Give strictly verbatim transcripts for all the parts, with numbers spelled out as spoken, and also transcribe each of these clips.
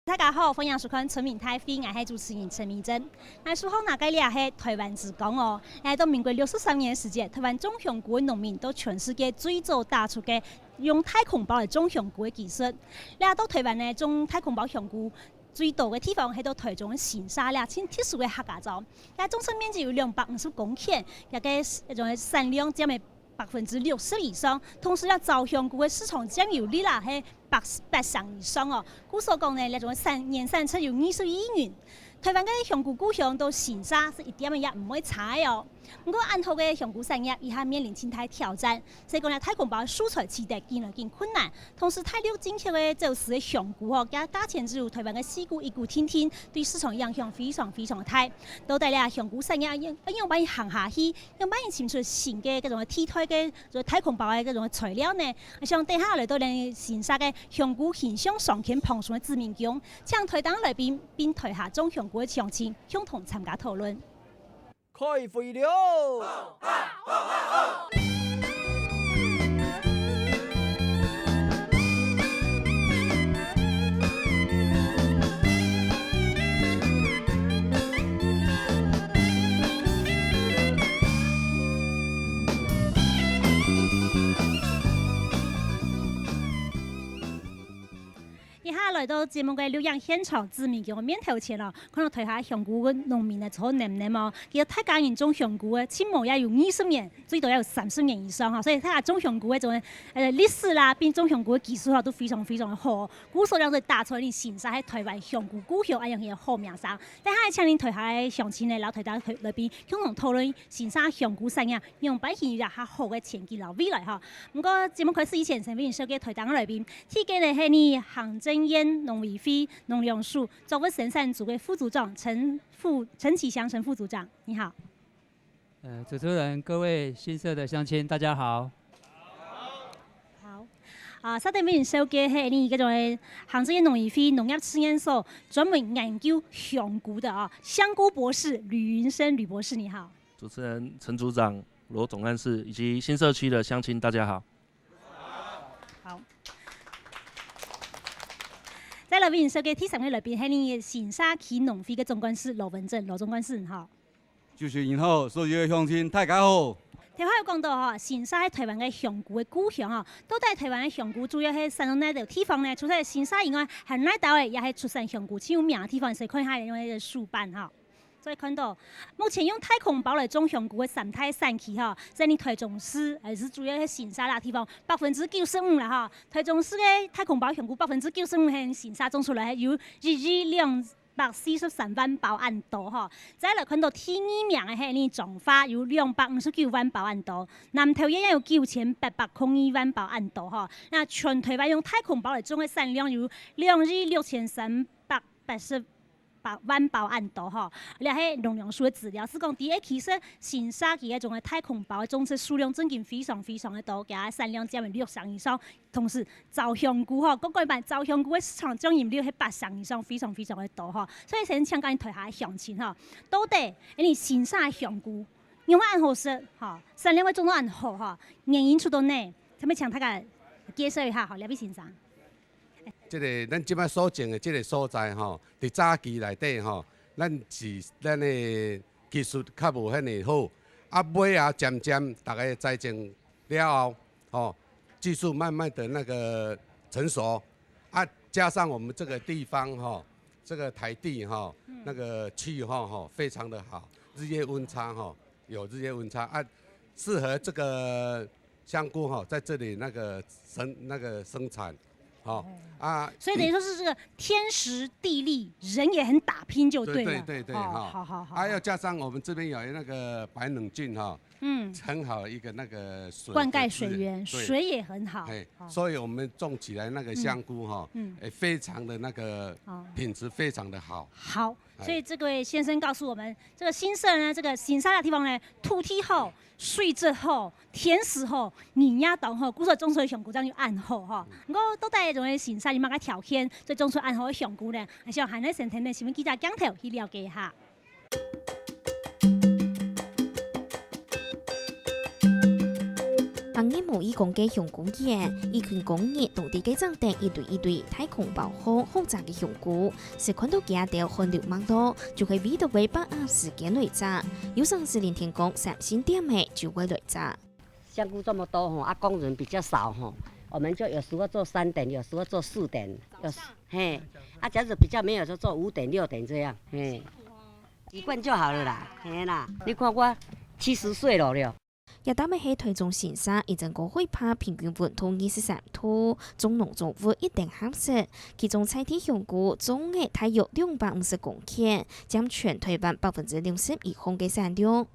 大家好，歡迎收看《村民大會》，𠊎係主持人陳明珍。𠊎手項拿个這係臺灣之光哦，來到民國六十三年个時節，臺灣種香菇个農民在全世界最早打出个用太空包來種香菇个技術。這到臺灣呢，種太空包香菇最多个地方係到臺中个新社這盡特殊个客家庄。這種植面積有兩百五十公頃，這个，這種產量佔个百分之六十以上，同時這招香菇个市場佔有率啦係八，八成以上哦。故所講呢，這種產，年產值有二十億元。臺灣个香菇故鄉到新社係一點也毋會差个哦。毋過恁好个香菇產業，這下面臨盡大挑戰，所以講呢，太空包个素材取得緊來緊困難。同時，大陸進口个走私个香菇吼，價，價錢只有臺灣个四股一股定定，對市場影響非常非常大。到底這香菇產業愛仰般行下去， 仰般尋出新个這種替代个，就太空包个這種材料呢？啊，像等下來到咱新社个香菇形象雙肩傍上个子民宮，請臺頂來賓並臺下種香菇个鄉親共同參加討論。開會了！ 這下來到節目个錄影現場，子民宮个面頭前哦，看到臺下香菇个農民呢，坐淰淰哦，佢兜大家人種香菇个，起碼也有二十年，最多也有三十年以上哈，所以大家種香菇个這種，呃，歷史啦，並種香菇个技術哈，都非常非常个好哦。故所以打出來新社係臺灣香菇故鄉恁樣个好名聲。等下請恁臺下个鄉親呢，摎臺頂个來賓共同討論新社香菇產業仰般形有較好个前景摎未來哈。毋過節目開始以前，先為你紹介臺頂个來賓。 第一个呢係呢行政院農委會農糧署作物生產組个副組長陳副，陳啟祥陳副組長，你好。呃，主持人，各位新社的鄉親，大家好。好。啊，續等為你紹介係呢个種行政院農委會農業試驗所專門研究香菇个啊，香菇博士呂雲生呂博士，你好。主持人、陳組長、羅總幹事以及新社區的鄉親，大家好。 好。再來為你紹介第三个來賓，係你新社區農會个總幹事羅文正，羅總幹事，你好。主持人好，所有个鄉親，大家好。頭下有講到吼，新社係臺灣个香菇个故鄉吼，到底臺灣个香菇主要係產到哪兜地方呢？除了新社以外，還有哪兜个也係出產香菇盡有名个地方，所以看一下用个手板吼。 所以看到，目前用太空包來種香菇个三大產區吼，在你臺中市，還係主要係新社啦地方，百分之九十五啦吼。臺中市个太空包香菇百分之九十五係新社種出來，有一億兩百四十三萬包恁多吼。再來看到第二名个係你彰化，有兩百五十九萬包恁多。南投縣也有九千八百空二萬包恁多吼。該全臺灣用太空包來種个產量有兩億六千三百八十 百萬包恁多吼。這係農糧署个資料，係講第一，其實新社區該種个太空包个種植數量正經非常非常个多，佢个產量佔有六成以上。同時，招香菇吼，各個版招香菇个市場佔有率係八成以上，非常非常个多吼。所以先請教你臺下鄉親吼，到底，欸，你新社个香菇，仰會恁好食吼，產量會種到恁好吼，原因出到哪？下面請大家介紹一下吼，廖必先生。 這个咱這擺所種的這个所在吼，佇早期內底吼，咱是咱的技術較無遐爾好，啊，尾仔漸漸大家栽種了後，吼，技術慢慢的那個成熟，啊，加上我們這個地方吼，這個台地吼，嗯。那個氣候吼，非常的好，日夜溫差吼，有日夜溫差啊，適合這個香菇吼，在這裡那個生，那個生產。 好，哦。啊，所以等於說是這個天時地利，人也很打拚就對了。對，對，對，對，哦，哈。好，好，好，啊，好。要加上我們這邊有那個白冷圳哈，嗯。很好的一個那個水灌溉水源，的資源，對。水也很好。嘿，哦。所以我們種起來那個香菇哈，嗯，嗯。也非常的那個，哦。品質非常的好。好，哎。所以這位先生告訴我們，這個新社呢，這個新社个地方呢，土地好，水質好， 天時好，人也當好，故所種出來香菇正有恁好吼。毋過到底種个新社有麼个條件，做種出恁好个香菇呢？還係愛還愛先跈等新聞記者鏡頭去了解一下。當日無預警个香菇園，一群工人到底該正等一堆一堆大空包好好炸个香菇，係看到佢兜汗流脈落，就係為著愛把握時間來炸。有成時連天光三四點仔就會來炸。香菇這麼多吼，啊，工人比較少吼，我們就有時候做三點，有時候做四點，有時，嘿，啊，假如比較沒有就做五點、六點這樣，嘿，習慣就好了啦，嘿啦。你看我七十歲了了。 這搭仔係臺中新社，一陣高海拔，平均溫度二十三度，種農作物一等合適，其中在地香菇總額大約兩百五十公頃，佔全臺灣百分之六十以上个產量。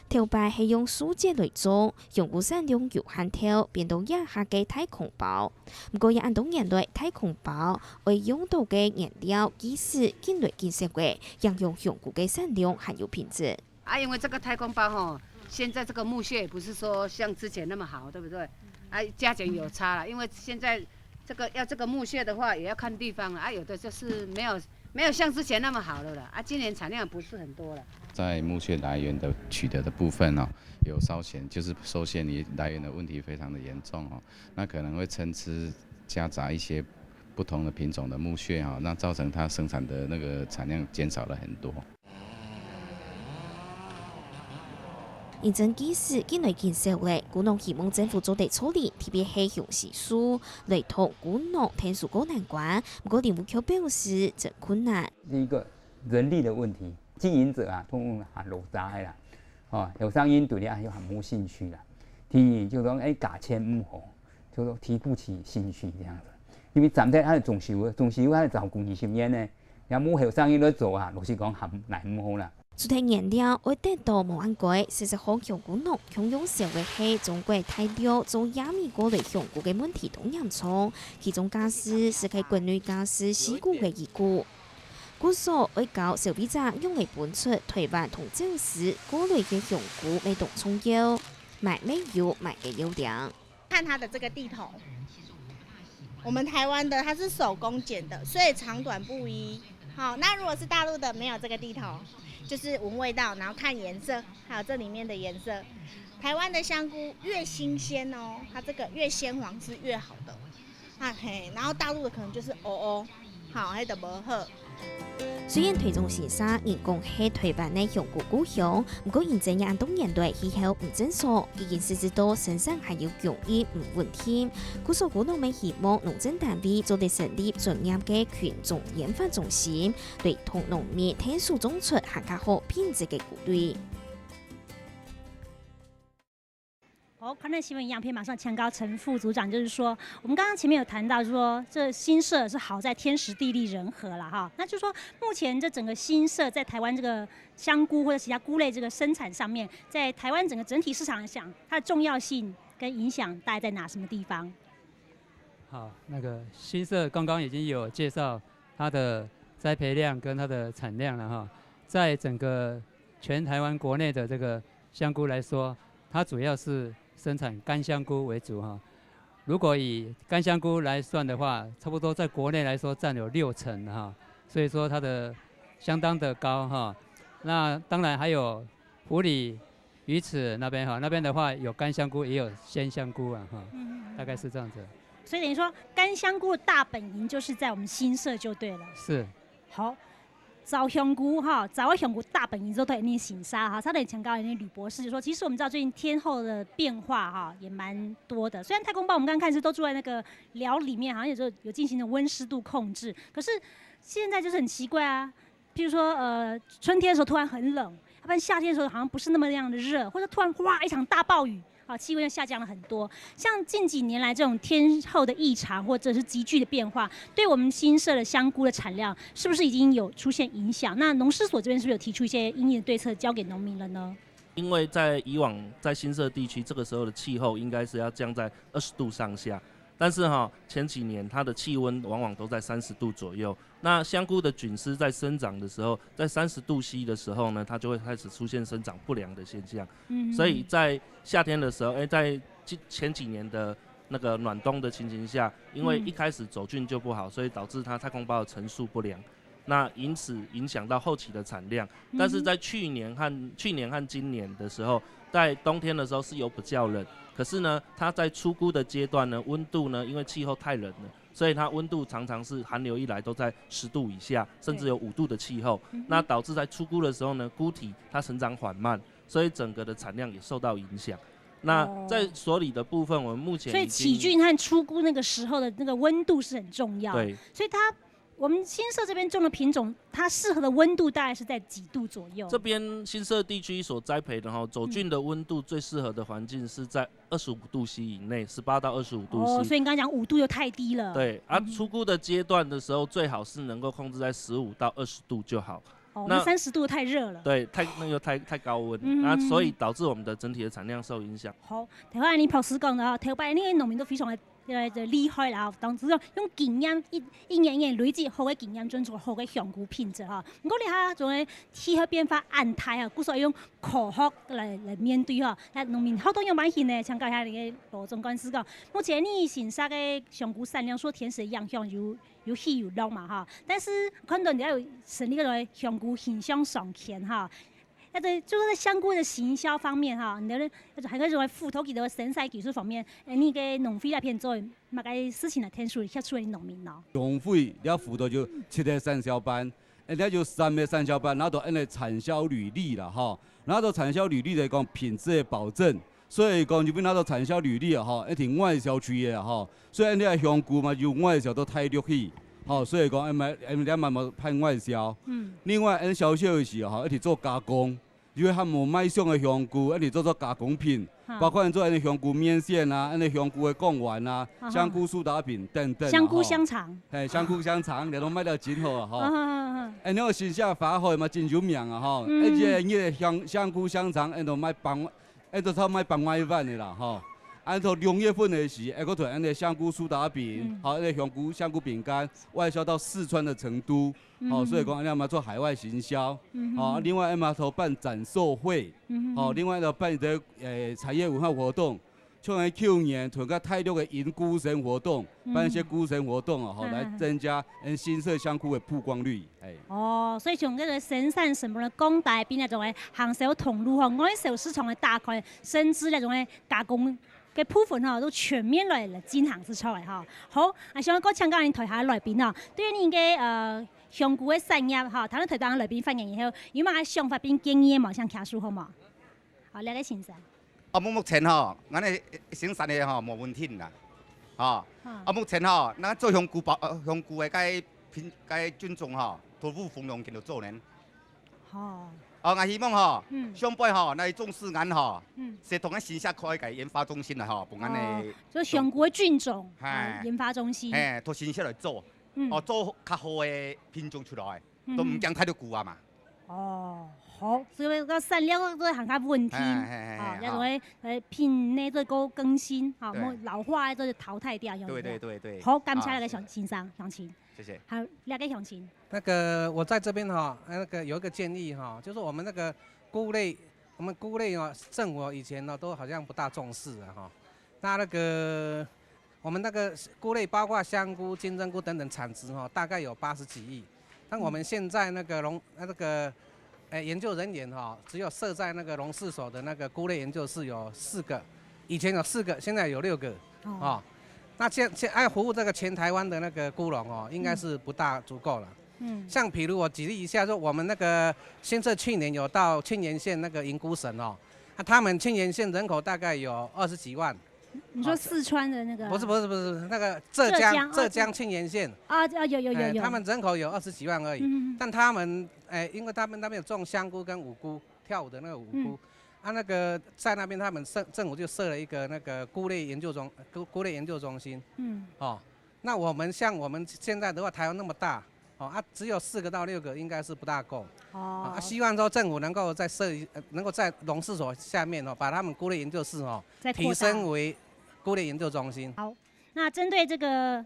頭擺係用樹節來種，香菇產量有限頭，變到這下个大空包。毋過這恁多年來，大空包愛用到个原料，技術緊來緊少个，影響香菇个產量還有品質。 啊，因為這個太空包吼，現在這個木屑也不是說像之前那麼好，對不對？啊，價錢有差了，因為現在這個要這個木屑的話，也要看地方了。啊，有的就是沒有，沒有像之前那麼好了啦。啊，今年產量不是很多了。在木屑來源的取得的部分哦，有稍嫌，就是受限于来源的问题非常的严重哦，那可能会参差夹杂一些不同的品种的木屑哈，那造成它生产的那个产量减少了很多。 因爭技術緊來緊少咧，菇農希望政府做得處理，特別係雄性樹，來同菇農𢯭手過難關。毋過林武強表示，真困難。第一个，人力的问题，经营者啊，通常喊老早个啦，哦，有生意对你啊，又很无兴趣啦。第二，就讲，哎，价钱毋好，就说提不起兴趣这样子。因为站在他的总收入，总收入还要照顾二十年呢，也无后生意来做啊，老实讲，还来毋好啦。 除忒原料愛得到無恁該，事實上香菇農共樣少个係中國大陸做亞美過來香菇个問題當嚴重，其中加斯斯係國內加斯四股个一股。故所愛教消費者仰仔分出台灣同走私過來个香菇乜當重要，買乜有買个要領。 看它的這個蒂頭，我們台灣的它是手工剪的，所以長短不一。好，那如果是大陸的，沒有這個蒂頭，就是闻味道，然後看颜色，還有這裡面的颜色。台灣的香菇越新鲜哦，它這個越鲜黃是越好的。啊嘿，然後大陸的可能就是烏烏，好，還得無好。 雖然臺中新社人講係台灣个香菇故鄉，毋過因爭也恁多年來氣候毋正常，已經實質到生產還有供應毋穩定。故所菇農們希望農政單位做得成立專業个群眾研發中心，來同農民𢯭手種出還較好品質个菇類。 好，看到新闻影片，马上请教陈副组长，就是说，我们刚刚前面有谈到说，这新社是好在天时地利人和了哈，那就是说，目前这整个新社在台湾这个香菇或者其他菇类这个生产上面，在台湾整个整体市场来讲，它的重要性跟影响大概在哪什么地方？ 好，那个新社刚刚已经有介绍它的栽培量跟它的产量了哈。在整个全台湾国内的这个香菇来说，它主要是生产干香菇为主哈。如果以干香菇来算的话，差不多在国内来说占有六成哈，所以说它的相当的高哈。那当然还有埔里、鱼池那边哈，那边的话有干香菇也有鲜香菇啊哈，嗯嗯嗯。大概是这样子。所以等于说，干香菇的大本营就是在我们新社就对了。是。好，找香菇哈，找个香菇大本营都在恁呢新社哈。刚才请教恁呢吕博士说，其实我们知道最近天候的变化哈也蛮多的。虽然太空包我们刚刚看是都住在那个寮里面，好像有时候有进行的温湿度控制，可是现在就是很奇怪啊。譬如说，呃，春天的时候突然很冷，要不然夏天的时候好像不是那么样的热，或者突然哗一场大暴雨，啊，气温又下降了很多。像近几年来这种天候的异常或者是急剧的变化，对我们新社的香菇的产量是不是已经有出现影响？那农试所这边是不是有提出一些因应的对策交给农民了呢？因为在以往在新社地区，这个时候的气候应该是要降在二十度上下，但是哈，前几年它的气温往往都在三十度左右。那香菇的菌丝在生长的时候，在三十度C的时候呢，它就会开始出现生长不良的现象。嗯。所以在夏天的时候，哎，在前前几年的那个暖冬的情形下，因为一开始走菌就不好，所以导致它太空包的成数不良。那因此影响到后期的产量。但是在去年和，去年和今年的时候，在冬天的时候是有比较冷，可是呢，它在初菇的阶段呢，温度呢，因为气候太冷了，所以它温度常常是寒流一来都在十度以下，甚至有五度的气候。那导致在初菇的时候呢，菇体它成长缓慢，所以整个的产量也受到影响。那在所里的部分，我们目前所以已经起菌和初菇那个时候的那个温度是很重要。对，所以它我们新社这边种的品种，它适合的温度大概是在几度左右？这边新社地区所栽培的哈，走菌的温度最适合的环境是在二十五度 C 以内，十八到二十五度 C。哦，所以你刚刚讲五度又太低了。对啊，初菇的阶段的时候，最好是能够控制在十五到二十度就好。哦，那那三十度太热了。对，太那个太太高温，嗯那所以导致我们的整体的产量受影响。好，頭先你博士講到，頭擺呢農民都非常的呃厲害啦，當時用經驗一一年一年累積好个經驗，種出好个香菇品質哈。毋過這下種个氣候變化恁大啊，故所用科學來來面對哈。那農民好多樣般形呢，請教一下你个羅總幹事講，目前你新社个香菇產量受天時影響有有起有落嘛哈，但是看到你有成立个香菇形象商圈哈。 那這就是在香菇的行銷方面哈，你的還可以認為輔導佢的生產技術方面，誒，你个農會那片做麼个事情來天數協助你農民呢？農會了輔導就七个產銷班，人家就三个產銷班，拿到恁个產銷履歷啦吼，拿到產銷履歷來講品質的保證，所以講就變拿到產銷履歷啊吼，一定外銷區的吼，所以恁个香菇嘛有外銷到大陸去，吼，所以講，哎嘛，哎，人家嘛嘛辦外銷。嗯，另外，恁銷售的時候，一定做加工。 因為佢無賣相个香菇，恁樣做做加工品，哈包括恁做恁樣香菇麵線啊，恁樣香菇个貢丸啊，啊哈香菇蘇打餅等等啊。香菇吼香腸，嘿，香菇香腸，你都賣到真好啊，吼。啊哈哈哈哎，你有新社花海嘛，真有名啊，吼。嗯而且你个香香菇香肠，恁都賣百，恁都超賣百外萬的啦，吼。恁到六月份的時，哎，个團恁个香菇蘇打餅嗯，好，恁个香菇香菇餅乾外銷到四川的成都，好，嗯所以講恁樣嘛做海外行銷。嗯好，另外恁嘛頭辦展售會，嗯好，另外呢辦一个呃產業文化活動，像咱舊年同个大陸个迎菇神活動，嗯辦一些菇神活動啊，好，嗯來增加咱新社香菇的曝光率，哎。哦，所以從這個生產成本的降低，變成一種个行銷通路吼，外銷市場的打開，甚至那種个加工个部分吼，都全面來來進行製作个吼。好，啊，想要請教你台下來賓吼，對於你个呃香菇个產業吼，頭先台下來賓發言以後，有麼个想法並建議無？想聽下好無？好，這个先生。啊，目目前吼，咱个生產个吼無問題啦，吼。嗯啊，目前吼，咱做香菇包，呃，香菇个該品該菌種吼，都無蜂农見到做呢。哦，哦，𠊎希望吼，嗯上擺吼，咱重視咱吼，嗯。先同咱新社開个研發中心啦吼，分咱哦个，就香菇的菌種，嘿哦研發中心。嘿，同新社來做，嗯哦，做較好个品種出來，嗯都毋驚太多菇啊嘛。哦，好，所以个產量都還較穩定，嘿嘿嘿嘿啊，嘿要做个呃品種做个更新，哈，對莫老化个做淘汰掉，對對對對。好，感謝那个啊鄉先生、鄉親，謝謝。還有那个鄉親，那个我在这边哈，那个有一个建议哈，就是我们那个菇类，我们菇类哦，政府以前呢都好像不大重视啊哈。那那个我们那个菇类，包括香菇、金针菇等等产值哈，大概有八十几亿。但我们现在那个农，那个，诶，研究人员哈，只有设在那个农试所的那个菇类研究室有四个，以前有四个，现在有六个。哦，哦，那现现在服务这个全台湾的那个菇农哦，应该是不大足够了。嗯，像比如我举例一下，说我们那个新社去年有到庆元县那个迎菇神哦，那他们庆元县人口大概有二十几万，你说四川的那个，不是不是不是那个浙江浙江哦浙江庆元县，啊，啊有有有有，哎他们人口有二十几万而已，嗯但他们哎，因为他们那边有种香菇跟五菇，跳舞的那个五菇，嗯啊，那个在那边他们政政府就设了一个那个菇类研究中菇菇类研究中心，嗯哦，那我们像我们现在的话，台湾那么大，哦啊，只有四个到六个，应该是不大够。哦啊，，希望说政府能够再设一，呃能够在农试所下面哦，把他们菇类研究室哦，再扩大提升为菇类研究中心。好，那针对这个，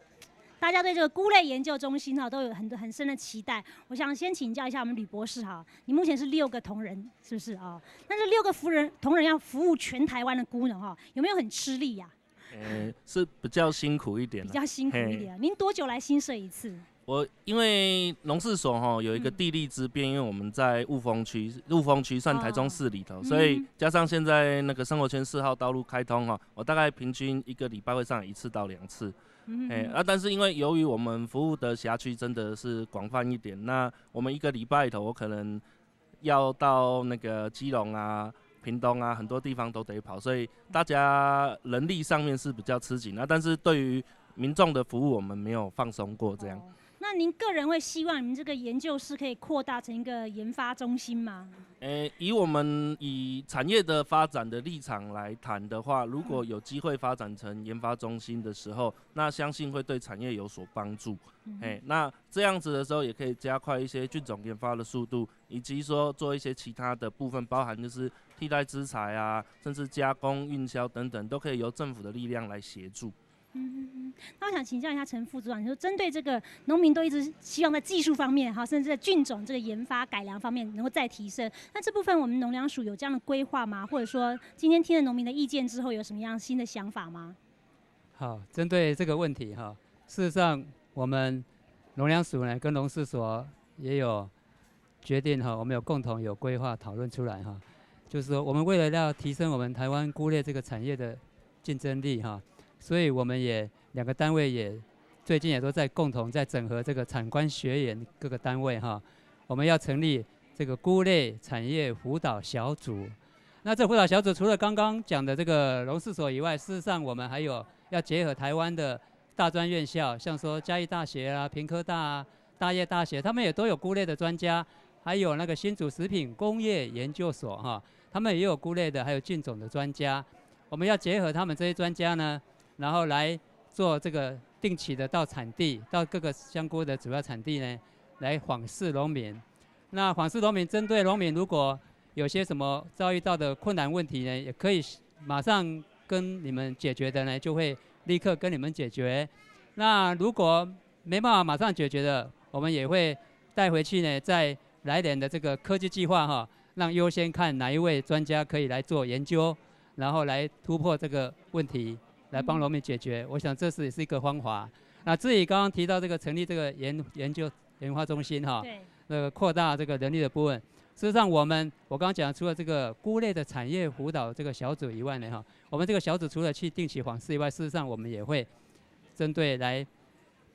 大家对这个菇类研究中心哈都有很多很深的期待。我想先请教一下我们吕博士哈，你目前是六个同仁，是不是啊？那这六个服人同仁要服务全台湾的菇农哈，有没有很吃力呀、呃，是比较辛苦一点啦。比较辛苦一点。您多久来新社一次？我因为农试所哈有一个地利之便，因为我们在雾峰区，雾峰区算台中市里头，所以加上现在那个生活圈四号道路开通哈，我大概平均一个礼拜会上来一次到两次。哎，啊，但是因为由于我们服务的辖区真的是广泛一点，那我们一个礼拜里头，我可能要到那个基隆啊、屏东啊，很多地方都得跑，所以大家人力上面是比较吃紧啊。但是对于民众的服务，我们没有放松过这样。哦，那您个人会希望你们这个研究室可以扩大成一个研发中心吗？诶，以我们以产业的发展的立场来谈的话，如果有机会发展成研发中心的时候，那相信会对产业有所帮助。哎，那这样子的时候，也可以加快一些菌种研发的速度，以及说做一些其他的部分，包含就是替代资材啊，甚至加工、运销等等，都可以由政府的力量来协助。那我想请教一下陈副组长，你说针对这个农民都一直希望在技术方面哈，甚至在菌种这个研发改良方面能够再提升，那这部分我们农粮署有这样的规划吗？或者说今天听了农民的意见之后，有什么样新的想法吗？好，针对这个问题哈，事实上我们农粮署呢跟农试所也有决定哈，我们有共同有规划讨论出来哈，就是说我们为了要提升我们台湾菇类这个产业的竞争力哈，所以我们也两个单位也最近也都在共同在整合这个产官学研各个单位哈，我们要成立这个菇类产业辅导小组。那这辅导小组除了刚刚讲的这个农试所以外，事实上我们还有要结合台湾的大专院校，像说嘉义大学啊、屏科大啊、大业大学，他们也都有菇类的专家，还有那个新竹食品工业研究所哈，他们也有菇类的，还有菌种的专家。我们要结合他们这些专家呢，然后来做这个定期的到产地，到各个香菇的主要产地呢，来访视农民。那访视农民，针对农民如果有些什么遭遇到的困难问题呢，也可以马上跟你们解决的呢，就会立刻跟你们解决。那如果没办法马上解决的，我们也会带回去呢，在来年的这个科技计划哈，让优先看哪一位专家可以来做研究，然后来突破这个问题，来帮农民解决。我想这是也是一个方法。那至于刚刚提到这个成立这个研研究研发中心哈，对，那个扩大这个人力的部分，事实上我们我刚刚讲除了这个菇类的产业辅导这个小组以外呢哈，我们这个小组除了去定期访视以外，事实上我们也会针对来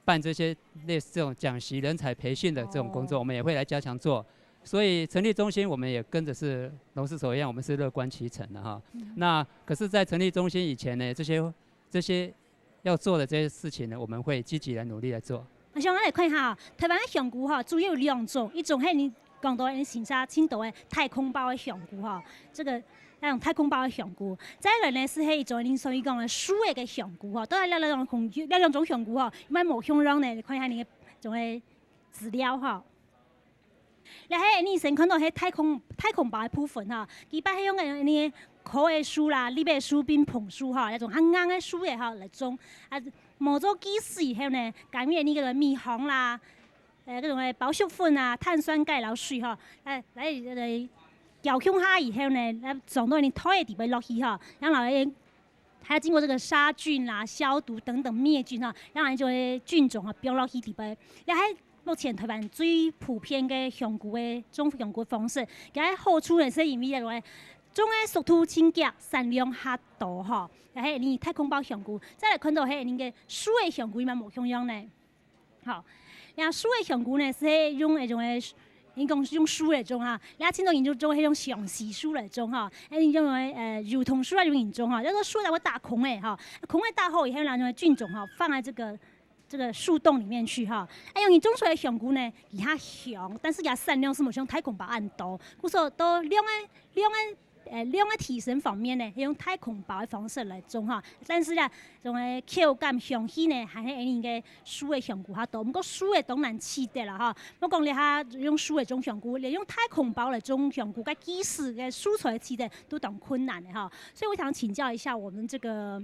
办这些类似这种讲习、人才培训的这种工作，我们也会来加强做。所以成立中心，我们也跟着是农试所一样，我们是乐观其成的哈。那可是，在成立中心以前呢，这些这些要做的这些事情呢，我们会积极来努力来做。那像咱来看一下哈，台湾的香菇哈，主要有两种，一种是你讲到你新社青岛的太空包的香菇哈，这个那种太空包的香菇，再来呢是迄一种你所以讲的树的个香菇哈，都系两种香菇，两种香菇哈，有乜无相同呢？你看一下你个种个资料哈。然后你先看到迄太空太空包的部分哈，佢把係用个你棵个树啦、立个树、冰碰树哈，那种很硬个树个哈来种，啊，磨做技术以后呢，改变你个米糠啦，呃，各种个保水粉啊、碳酸钙老水哈，来来来，搅均下以后呢，来装到你堆个底背落去哈，然后来还要经过这个杀菌啦、消毒等等灭菌哈，然后就会菌种啊不用落去底背。然后目前台湾最普遍个香菇个种香菇方式，佢个好处呢是因为个种个速度真快，产量还多哈。然后你太空包香菇，再来看到嘿，你个树个香菇嘛无共样呢。 好，然后树个香菇呢是用迄种个，人讲是用树来种哈，然后青岛人就种迄种相思树来种哈，迄种个呃油桐树啊用人种哈，叫做树然后打孔诶哈，孔诶打好以后，然后用菌种哈放在这个这个树洞里面去哈，哎用人种出来的香菇呢，也香，但是也产量是没像太空包恁多，故所都两个两个 呃，两个提升方面呢，用太空包的方式来种哈，但是呢，种个口感香气呢，还是恁个树个香菇较多。不过树个当难取得了哈，我讲了哈，用树个种香菇，连用太空包来种香菇，个技术个素材取得都当困难的哈。所以我想请教一下我们这个，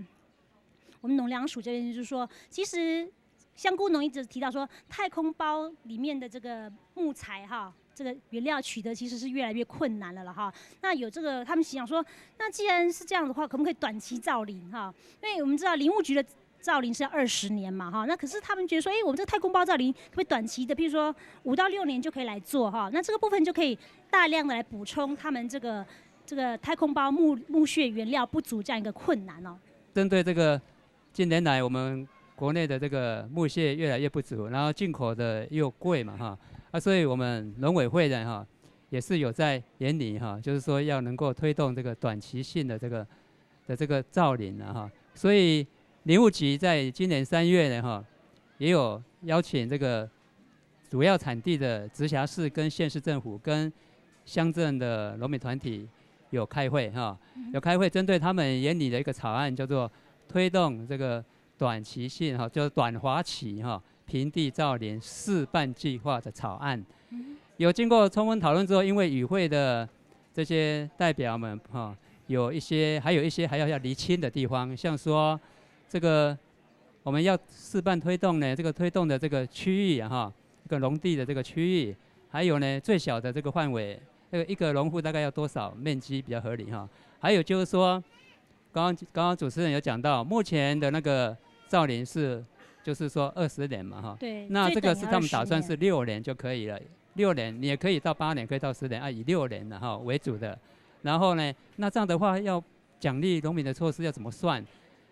我们农粮署这边，就是说，其实香菇农一直提到说，太空包里面的这个木材哈，这个原料取得其实是越来越困难了了哈。那有这个，他们想说，那既然是这样的话，可不可以短期造林哈？因为我们知道林务局的造林是要二十年嘛，哈，那可是他们觉得说，诶，我们这个太空包造林可不可以短期的，譬如说五到六年就可以来做哈，那这个部分就可以大量的来补充他们这个这个太空包木木屑原料不足这样一个困难哦。针对这个近年来我们国内的这个木屑越来越不足，然后进口的又贵嘛哈，啊，所以我们农委会呢哈也是有在研拟哈，就是说要能够推动这个短期性的这个的这个造林啊哈，所以林务局在今年三月呢哈，也有邀请这个主要产地的直辖市跟县市政府跟乡镇的农民团体有开会哈，有开会针对他们研拟的一个草案，叫做推动这个短期性哈，就是短滑期哈平地造林示范计划的草案。有经过充分讨论之后，因为与会的这些代表们哈，有一些还有一些还要要厘清的地方，像说这个我们要示范推动呢，这个推动的这个区域啊哈，这个农地的这个区域，还有呢最小的这个范围，这个一个农户大概要多少面积比较合理哈？还有就是说，刚刚刚刚主持人有讲到，目前的那个造林是就是说二十年嘛哈，对，那这个是他们打算是最短要二十年六年就可以了，六年你也可以到八年，可以到十年啊，以六年的哈为主的。然后呢，那这样的话要奖励农民的措施要怎么算？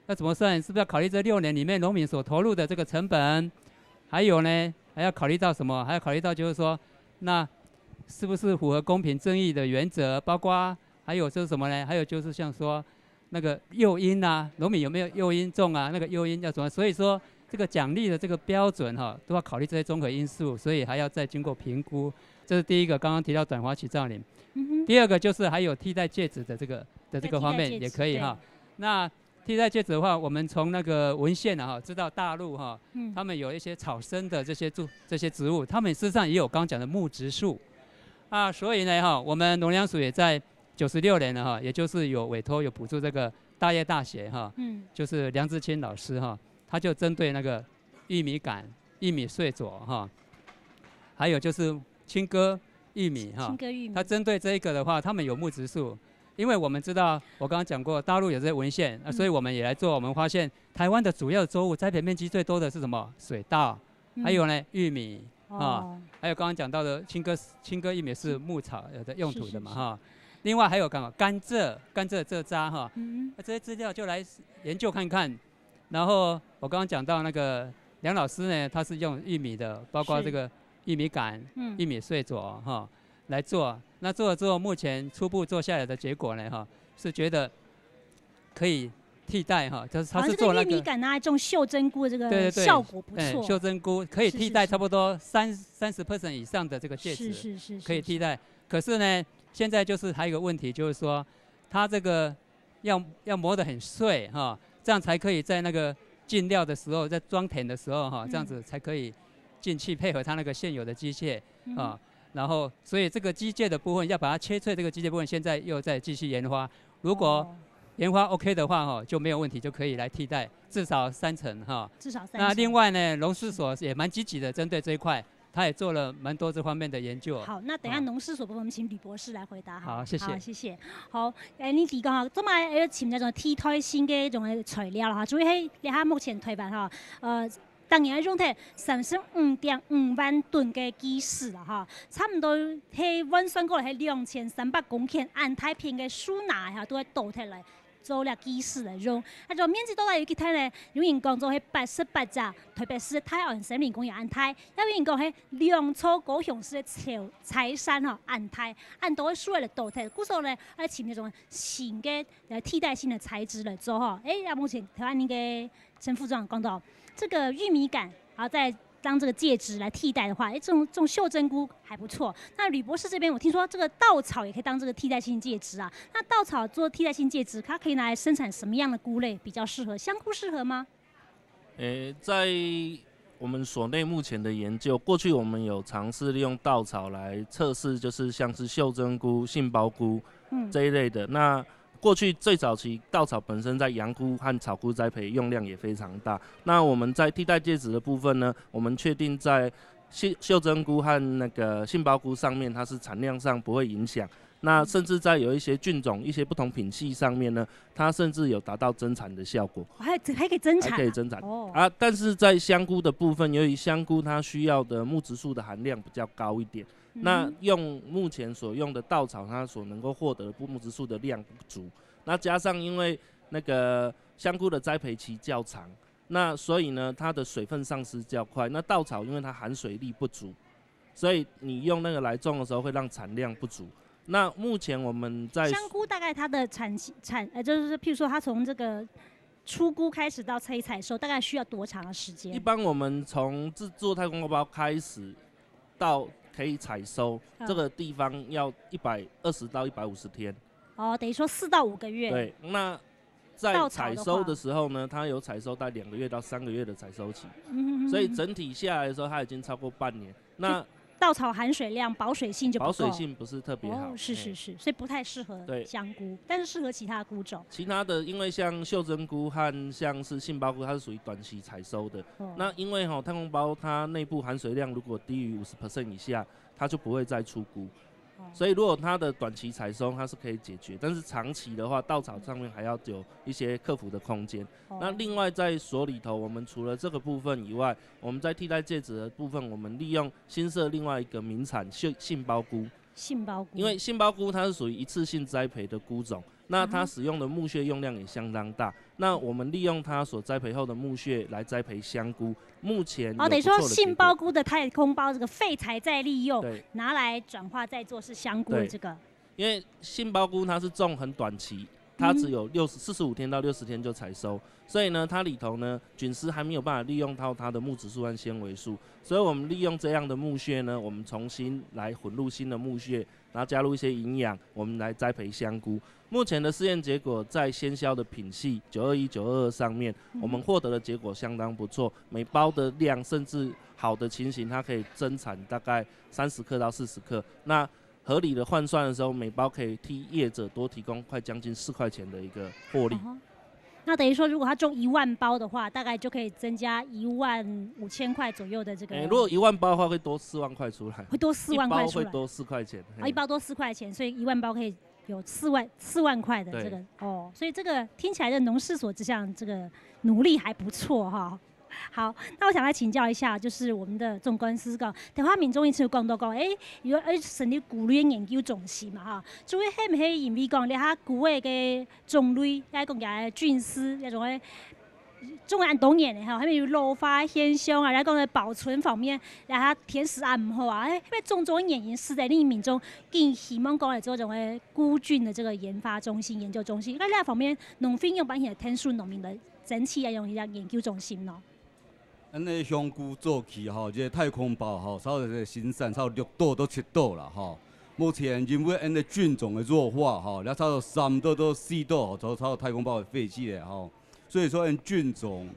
要怎么算？是不是要考虑这六年里面农民所投入的这个成本？还有呢，还要考虑到什么？还要考虑到就是说，那是不是符合公平正义的原则？包括还有就是什么呢？还有就是像说那个诱因啊，农民有没有诱因种啊？那个诱因要怎么？所以说这个奖励的这个标准哈，都要考虑这些综合因素，所以还要再经过评估。这是第一个，刚刚提到短滑期造林。第二个就是还有替代介质的这个的这个方面也可以哈。那替代介质的话，我们从那个文献啊哈，知道大陆哈，他们有一些草生的这些植这些植物，他们事实上也有刚刚讲的木质素啊，所以呢哈，我们农粮署也在九十六年了哈，也就是有委托有补助这个大业大学哈，嗯，就是梁志清老师哈，他就针对那个玉米秆、玉米穗佐哈，还有就是青稞玉米哈，青稞玉米，它针对这一个的话，他们有木质素，因为我们知道我刚刚讲过大陆有这些文献，那所以我们也来做，我们发现台湾的主要作物栽培面积最多的是什么？水稻，还有呢玉米啊，还有刚刚讲到的青稞，青稞玉米是牧草的用途的嘛哈。另外还有干嘛？甘蔗，甘蔗蔗渣哈，那这些资料就来研究看看。然后我刚刚讲到那个梁老师呢，他是用玉米的，包括这个玉米秆、玉米穗佐哈来做。那做了之后，目前初步做下来的结果呢哈，是觉得可以替代哈，就是他是做那个好像这个玉米秆拿来种袖珍菇的这个对对对，效果不错，哎，袖珍菇可以替代是是是差不多三三十 percent 以上的这个介质，是是是是可以替代。可是呢，现在就是还有一个问题，就是说它这个要要磨得很碎哈，这样才可以在那个进料的时候，在装填的时候哈，这样子才可以进去配合它那个现有的机械啊。然后，所以这个机械的部分要把它切碎，这个机械部分现在又在继续研发。如果研发 OK 的话哈，就没有问题，就可以来替代至少三成哈。至少三那另外呢，农试所也蛮积极的，针对这一块，他也做了蛮多这方面的研究。好，那等一下农试所部分，我们请吕博士来回答哈。好，谢谢。好，谢谢。好，誒，你提講哈，做麼个要尋那種替代性的一種材料哈？主要係這下目前台灣哈，呃，當然用忒三十五點五萬噸的基石了哈，差不多係換算過來係兩千三百公頃恁大片的樹林哈，都會倒忒來。做了基石來用。啊，這面積到底有幾大呢？有人講做係八十八隻台北市大安森林公園恁大，也有人講係兩座高雄市的柴柴山吼恁大，恁多个樹仔倒忒。故所呢，愛尋一種新的呃替代性的材質來做吼。誒，啊，目前台灣那個陳副總講到這個玉米秆，然後再當這個介質來替代的話，誒，這種這種袖珍菇還不錯。那呂博士這邊，我聽說這個稻草也可以當這個替代性介質啊。那稻草做替代性介質，它可以拿來生產什麼樣的菇類比較適合？香菇適合嗎？诶，在我们所内目前的研究，过去我们有尝试利用稻草来测试，就是像是袖珍菇、杏鲍菇这一类的。那过去最早期稻草本身在洋菇和草菇栽培用量也非常大。那我们在替代介质的部分呢，我们确定在袖袖珍菇和那个杏鲍菇上面，它是产量上不会影响。那甚至在有一些菌种、一些不同品系上面呢，它甚至有达到增产的效果。还有还可以增产啊？还可以增产哦。啊，但是在香菇的部分，由于香菇它需要的木质素的含量比较高一点，嗯。那用目前所用的稻草，它所能够获得的木质素的量不足，那加上因为那个香菇的栽培期较长，那所以呢，它的水分丧失较快。那稻草因为它含水力不足，所以你用那个来种的时候会让产量不足。那目前我们在香菇大概它的产期产呃，就是譬如说它从这个出菇开始到可以采收，大概需要多长的时间？一般我们从制作太空包开始到可以采收，嗯。这个地方要一百二十到一百五十天。哦，等于说四到五个月。对，那在采收的时候呢，稻草的话。它有采收在两个月到三个月的采收期，嗯哼哼哼。所以整体下来的时候，它已经超过半年。那稻草含水量、保水性就不够。保水性不是特别好。哦，是，嘿。是，是，所以不太适合对。香菇，但是适合其他的菇种。其他的，因为像袖珍菇和像是杏鲍菇，它是属于短期采收的。哦。那因为吼，太空包它内部含水量如果低于五十percent以下，它就不会再出菇。哦。所以如果它的短期采收，它是可以解决，但是长期的话，稻草上面还要有一些克服的空间。哦。那另外在所里头，我们除了这个部分以外，我们在替代介质的部分，我们利用新社另外一个名产杏，杏鲍菇。杏鲍菇。因为杏鲍菇它是属于一次性栽培的菇种，那它嗯哼。使用的木屑用量也相当大。那我们利用它所栽培后的木屑来栽培香菇，目前有哦，等于说不错的结果。杏鲍菇的太空包这个废材再利用，对。拿来转化再做是香菇的这个。对。因为杏鲍菇它是种很短期，它只有六十，嗯。四十五天到六十天就采收，所以呢，它里头呢，菌丝还没有办法利用到它的木质素和纤维素，所以我们利用这样的木屑呢，我们重新来混入新的木屑，然后加入一些营养，我们来栽培香菇。目前的试验结果在鲜销的品系九二一、九二二上面，嗯哼。我们获得的结果相当不错，每包的量甚至好的情形，它可以增产大概三十克到四十克。那合理的换算的时候，每包可以替业者多提供快将近四块钱的一个获利。哦吼。那等于说，如果他种一万包的话，大概就可以增加一万五千块左右的这个。诶，如果一万包的话，会多四万块出来。会多四万块出来。一包会多四块钱，嘿。哦，一包多四块钱，所以一万包可以有四万，四万块的这个，对。哦，所以这个听起来的农试所这项这个努力还不错哈。好，那我想来请教一下，就是我们的总干事讲，台湾民众一直有讲到讲，诶，有，诶，成立菇类研究中心嘛哈，主要是毋是因为讲，你下菇个个种类，来讲个菌丝，那种个种了恁多年了哈，还有老化现象啊，来讲个保存方面，然后甜食啊毋好啊，诶，因为种种原因，使得你民众更希望讲来做这种个菇菌的这个研发中心、研究中心。那另外一方面，农会仰般去听取农民个争取，要用一个研究中心呢？ 恁呢香菇做起吼，這太空包吼，差不多个生產差不多六度到七度啦吼。目前因為恁呢菌種个弱化吼，也差不多三度到四度吼，就差不多太空包會廢棄了吼。所以說，恁菌種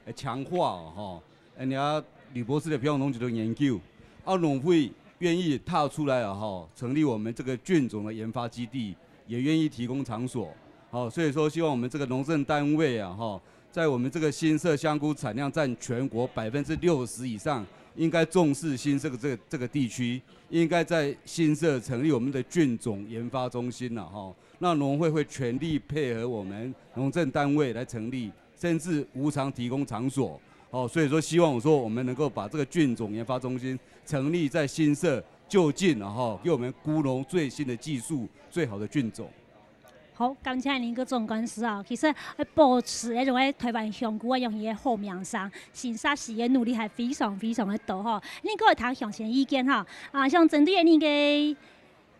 个強化吼，恁呢呂博士个平常攏一直研究，啊，農會願意踏出來啊吼，成立我們這個菌種的研發基地，也願意提供場所。好，所以說希望我們這個農政單位啊吼， 在我們這個新社香菇產量佔全國百分之六十以上，應該重視新社這個，這個地區，應該在新社成立我們的菌種研發中心了吼。那農會會全力配合我們農政單位來成立，甚至無償提供場所。哦，所以說希望我說我們能夠把這個菌種研發中心成立在新社就近，然後給我們菇農最新的技術、最好的菌種。 好，感謝恁呢總幹事啊。其實愛保持該種个台灣香菇啊，用佢个好名聲，新社市个努力還非常非常个多吼。恁呢過來聽詳細个意見哈。啊，像針對恁呢个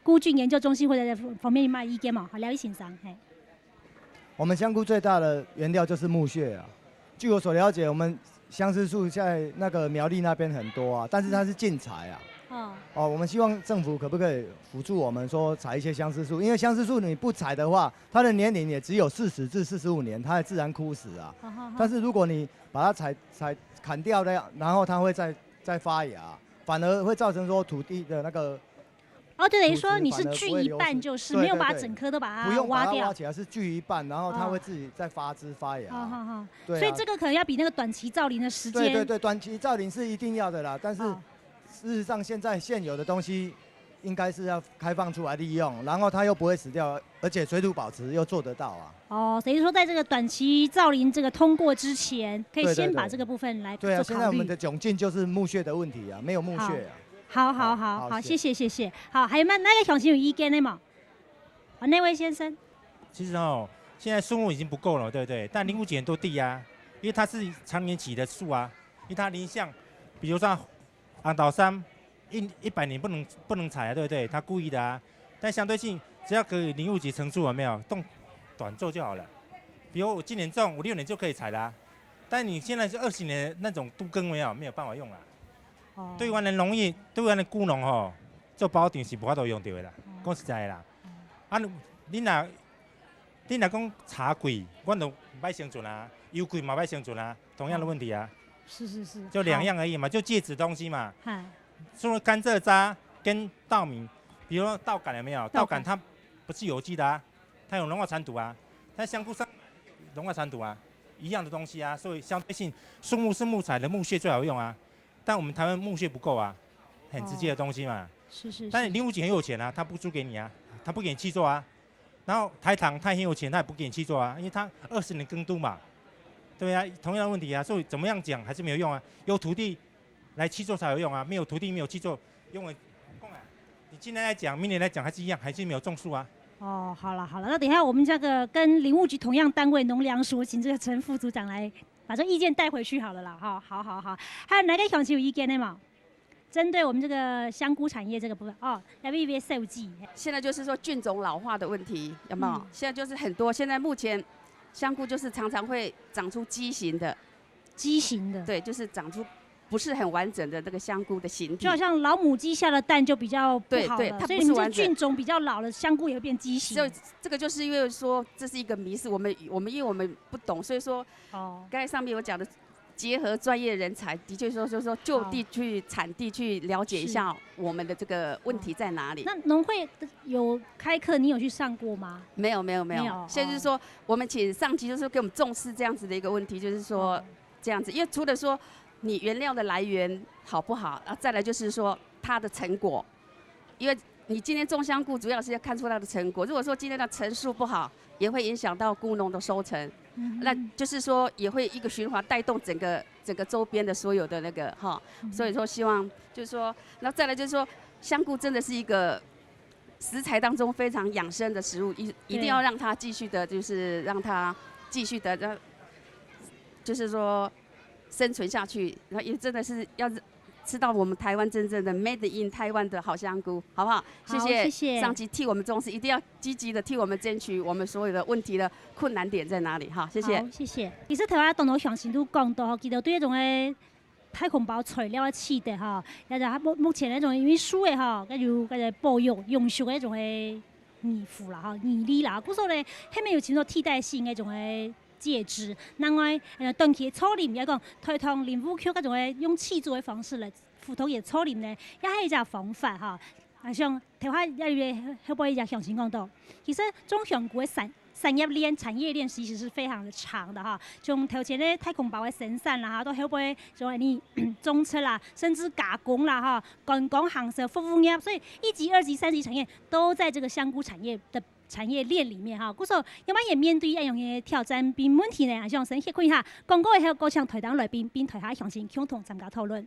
菇菌研究中心或者方面有麼个意見無？好，廖醫生，嘿。我們香菇最大的原料就是木屑啊。據我所了解，我們相思樹在那個苗栗那邊很多啊，但是它是禁採啊。哦。哦，我們希望政府可不可以輔助我們說採一些相思樹，因為相思樹你不採的話，它的年齡也只有四十至四十五年，它會自然枯死啊。好，好，好。但是如果你把它採，採，砍掉的，然後它會再，再發芽，反而會造成說土地的那個哦，就等於說你是鋸一半就是，土質反而不會流失。沒有把它整棵都把它挖掉。對，對，對。不用把它挖起來，是鋸一半，然後它會自己再發枝發芽。哦。好，好，好。對啊。所以這個可能要比那個短期造林的時間。對，對，對，短期造林是一定要的啦，但是哦。事實上現在現有的東西应该是要开放出来利用，然后它又不会死掉，而且水土保持又做得到啊。哦，等于说在这个短期造林这个通过之前，可以先把这个部分来做考虑。对啊，现在我们的窘境就是木屑的问题啊，没有木屑啊。好，好，好，好，好，谢谢。谢谢，谢谢。好，还有没有哪个乡亲有意见的吗？啊，那位先生。其实哦，现在树木已经不够了，对不对？但林务局很多地啊，因为它是常年期的树啊，因为它林相，比如说红豆杉，一一百年不能不能采啊，对不对？它故意的啊。但相对性，只要给林务局承租，有没有？动短做就好了。比如我今年种，我六年就可以采啦、但你现在是二十年那种都更没有，没有办法用啦。哦，对阮的农业，对阮的古农吼，做保定是无法度用到的啦，讲实在的啦。啊，你若你若讲茶桂，阮都毋爱生存啊，油桂嘛毋爱生存啊，同样的问题啊，是是是，就两样而已嘛，就介质东西嘛。嗨，除了甘蔗渣跟稻米，比如说稻杆有没有？稻稻杆杆它不是有机的啊，它有农药残毒啊，它香菇上农药残毒啊，一样的东西啊，所以相对性，树木是木材的木屑最好用啊，但我们台湾木屑不够啊，很直接的东西嘛。是是，但是林务局很有钱啊，他不租给你啊，他不给你契作啊。然后台糖他很有钱，他也不给你契作啊，因为他二十年耕读嘛，对啊，同样的问题啊，所以怎么样讲还是没有用啊，有土地来契作才有用啊，没有土地没有契作，用了，你今年来讲，明年来讲还是一样，还是没有种树啊。哦，好了好了，那等一下我们这个跟林务局同样单位农粮署，请这个陈副组长来把这意见带回去好了啦，哈，好好好，还有哪个乡亲有意见的吗？针对我们这个香菇产业这个部分，哦，来为一位设计，现在就是说菌种老化的问题，有没有？嗯现在就是很多，现在目前香菇就是常常会长出畸形的，畸形的，对，就是长出不是很完整的那个香菇的形体就好。像老母鸡下的蛋就比较不好了，对对它所以你们这不是完整菌种比较老了，香菇也会变畸形。所以这个就是因为说这是一个迷思，我们我们因为我们不懂，所以说哦，刚才上面有讲的，结合专业人才，的确说就是说就地去产地去了解一下我们的这个问题在哪里。那农会有开课，你有去上过吗？没有没有没有，没有现在就是说我们请上级就是说给我们重视这样子的一个问题，就是说哦这样子，因为除了说你原料的来源好不好，啊，再来就是说它的成果，因为你今天种香菇主要是要看出它的成果。如果说今天的成数不好，也会影响到菇农的收成，嗯那就是说也会一个循环带动整个整个周边的所有的那个哈，所以说希望就是说，那再来就是说香菇真的是一个食材当中非常养生的食物，一一定要让它继续的，就是让它继续的让，就是说生存下去，然后也真的是要吃到我们台湾真正的 made in 台湾的好香菇，好不好？谢好谢谢谢上级替我们重视，一定要积极的替我们争取我们所有的问题的困难点在哪里哈，谢谢。好，谢谢。其实頭先當多鄉親都講到吼，佢哋對一種个太空包材料个取得吼，也就目目前那種因為樹个吼，該有該个保育、永續个一種个義務啦吼，義務啦。故所呢，後面有尋到替代性个一種个介質。另外，呃，短期个造林，也講推動林務局該種个用契作个方式來輔導佢造林呢，也係一隻方法吼。啊，像 頭下也有後背一隻鄉親講到，其實種香菇个產產業鏈、產業鏈其實是非常的長的哈，從頭前个太空包个生產啦哈，到後背像你種植啦，甚至加工啦哈，觀光、行銷、服務業，所以一級、二級、三級產業都在這個香菇產業的產業鏈裡面哈。故所，要麼也面對恁樣个挑戰並問題呢，還想先歇睏一下，廣告以後，邀請台東來賓並台下鄉親共同參加討論。